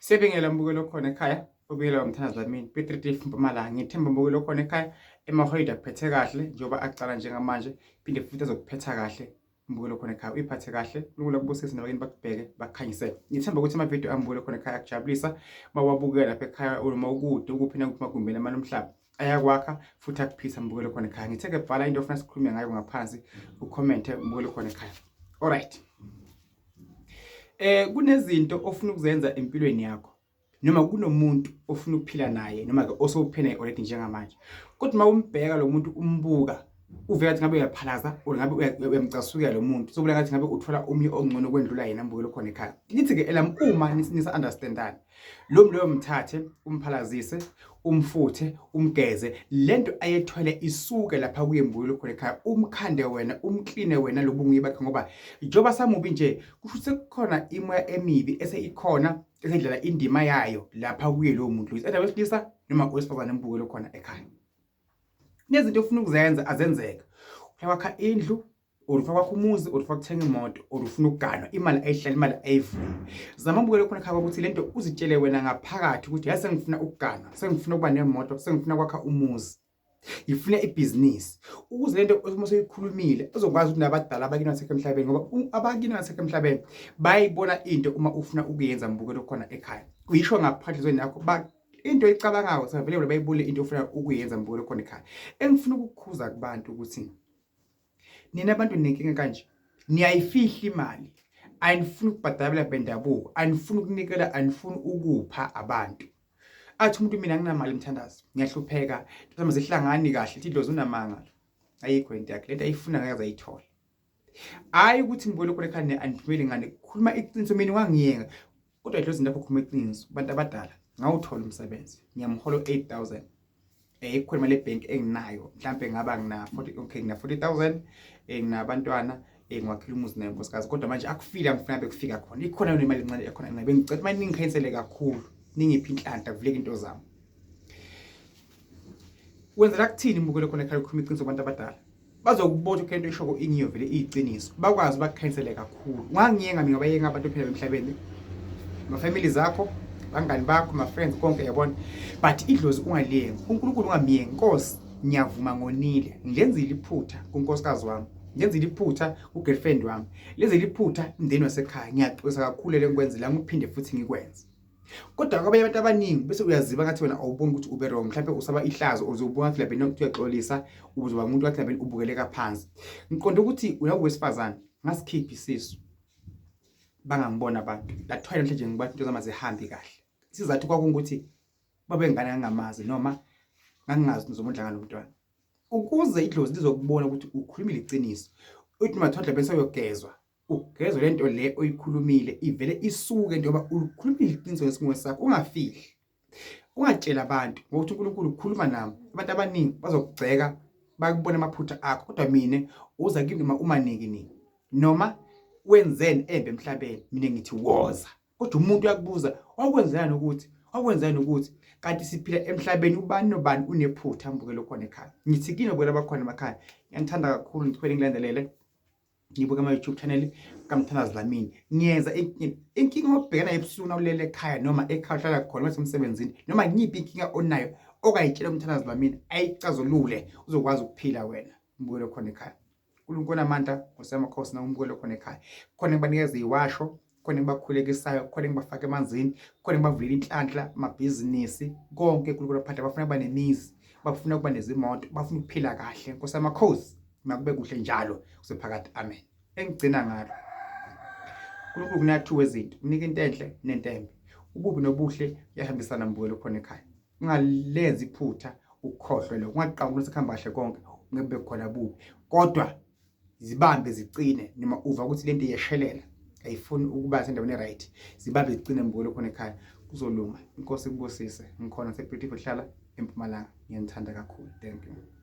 Siyabingelela mbukelo okhona ekhaya, ubikela uMthandazo Dlamini, P3D Mpumalanga. Ngithemba mbukelo okhona ekhaya emaholide akuphethe kahle njengoba aqala njengamanje, phinde futhi azokuphetha kahle mbukelo okhona ekhaya. Uyiphathe kahle, uNkulunkulu akubusise nabakini bakubheke bakukhanyisele. Ngithemba ukuthi amavidiyo ambukelo okhona ekhaya akujabulisa mawabukela lapha ekhaya noma ukude ukuphi nakuphi emagumbini amane omhlaba. Ayakwakha futhi akuphisa mbukelo khona ekhaya. Ngithe ke bhala into ofuna sikhulume ngayo ngaphansi, ukhomenthe mbukelo khona ekhaya. Alright. Kunezinto ofuna ukuzenza empilweni yakho noma kunomuntu ofuna ukuphila naye noma ke osowuphila naye already njengamanje, kodwa uma umbheka lo muntu umbuka uvela ngathi ngabe uyaphalaza or ngabe uyamcasukela lo muntu, sobona ngathi ngabe uthola omunye ongcono kwendlula yena mbukelo khona ekhaya. Lithi ke elami uma nisa understandana lo loyo, mthathe umphalazise, umfuthe, umgeze lento ayethwele isuke lapha kuye mbukelo khona ekhaya, umkhande wena, umkline wena lobunguye bakhe, ngoba njengoba samubi nje kusho sekukhona imoya emibi eseyikhona esedlala indima yayo lapha kuye lowo muntu lo, either wesilisa noma owesifazane mbukelo khona ekhaya. Kunezinto ofuna ukuzenza azenzeka, uyakwakha indlu or ufuna kwakha umuzi or ufuna ukuthenga imoto or ufuna ukuganwa, imali ayihlala, imali ayivumi. Zama ubukele khona ekhaya ukuthi lento uzitshele wena ngaphakathi ukuthi yazi sengifuna ukuganwa, sengifuna ukuba nemoto, sengifuna kwakha umuzi, ngifuna ibhizinisi, ukuze lento uma usuyikhulumile uzokwazi ukuthi nabadala abakini basekho emhlabeni, ngoba abakini basekho emhlabeni bayibona into uma ufuna ukuyenza mbukelo khona ekhaya, uyisho ngaphandle ezweni yakho into oyicabangayo sevele bayibule into ofuna ukuyenza mbukelo khona ekhaya. Engifuna ukukhuza kubantu ukuthi nina abantu ninenkinga kanje, niyayifihla imali, anifuni ukubhadala bendabuko, anifuni ukunikela, anifuni ukupha abantu. Athi umuntu mina nginamali mthandazo, ngiyahlupheka, ntombazane zihlangani kahle, ithi idlozi unamanga, ayikho into yakhe lento ayifuna ngeke azayithola. Hayi ukuthi ngibone khona ekhaya aniphumeli ngane, khuluma iqiniso, mina wangiyenga, kodwa idlozini lakho khuluma iqiniso. Abantu abadala ngawuthola umsebenzi, ngiyamhola 8000, ikhona imali ebhenki enginayo, mhlambe ngaba ngina 40, okay, ngina 40000, nginabantwana, ngiwakhile umuzi nayo nkosikazi, kodwa manje akufile angifuna bekufika khona, ikhona yona imali encane ekhona encane. Bengicela imali ningikhanyisele kakhulu, ningiphi inhlanhla kuvuleke into zami. Wenzela kuthini mbukelo khona ekhaya? Ukhuluma iqiniso, abantu abadala bazokubona ukuthi into ishoko ingiyo vele iyiqiniso, bakwazi bakukhanyisele kakhulu. Ungangiyenga mina, bayenga abantu phela emhlabeni, ama-family zakho, bangani bakho, ma-friends, konke yabona, but idlozi ungaliyengi, uNkulunkulu ungamyengi. Nkosi, ngiyavuma ngonile, ngilenzile iphutha kunkosikazi wami, ngenzile iphutha ku-girlfriend wami, lenzile iphutha umndeni wasekhaya, ngiyaxolisa kakhulu le ngikwenzile, angiphinde futhi ngikwenze. Kodwa kwabanye abantu abaningi bese uyaziba ngathi wena awuboni ukuthi ube wrong, mhlawumbe usaba ihlazo, uzobona ngathi lapha ukuthi uyaxolisa uzoba umuntu wathi lapha ubukeleka phansi. Ngiqonda ukuthi uyawesifazane ngasikhipha isisu bangangibona abantu lathwele namhlanje, ngibathi into zami azihambi kahle. Isizathu kwakungukuthi babengane ngangamazi noma ngangingazi ngizomondla ngalo mntwana. Ukuze idlozi lizokubona ukuthi ukhulumile iqiniso, uthi mathodla bese uyogezwa, ugezwe lento le oyikhulumile ivele isuke, njengoba ukhulumile iqiniso ngesinqumo sakho. Ungafihli, ungatshela abantu ngokuthi uNkulunkulu ukhuluma nami. Abantu abaningi bazokugceka bakubona amaphutha akho, kodwa mina uza kimi noma umaniki nini noma wenzeni embi emhlabeni, mina ngithi woza. Kodwa umuntu uyakubuza wakwenzelani ukuthi wakwenzani ukuthi, kanti siphila emhlabeni ubani nobani unephutha mbukelo khona ekhaya. Ngithi kini bukela abakhona emakhaya, ngiyanithanda kakhulu, ngichubeke ngilandelele, ngibuka ama-YouTube channel kaMthandazo Dlamini. Ngiyenza inkinga obhekana ebusuku nawulele ekhaya noma ekhaya uhlala khona wasemsebenzini, noma ngiyiphi inkinga onayo okayitshela uMthandazo Dlamini ayicazulule, uzokwazi ukuphila wena mbukelo khona ekhaya. uNkulunkulu onamandla, Nkosi yamakhosi, na umbukelo khona ekhaya, khona ngibanikeza iwasho, khona ngibakhulekisayo, khona ngibafaka emanzini, khona ngibavulela inhlanhla, amabhizinisi konke. uNkulunkulu aphatha, bafuna ukuba nemizi, bafuna ukuba nezimoto, bafuna ukuphila kahle. Nkosi yamakhosi, makube kuhle njalo kusephakade, amen. Engigcina ngalo, uNkulunkulu kunathiwe izinto, unika into enhle nento embi, ububi nobuhle kuyahambisana mbukelo khona ekhaya. Ungalenzi iphutha ukukhohlwe lokho, ungaqanga ukuthi kuhamba kahle konke ngeke khona bubi, kodwa zibambe zicine noma uva ukuthi lento iyeshelela ayifuni ukuba sendaweni e-right, zibambe zicine mbukelo khona ekhaya, kuzolunga. Inkosi ikubusise. Ngikhona se-Beautiful, hlala eMpumalanga. Ngiyanithanda kakhulu, thank you.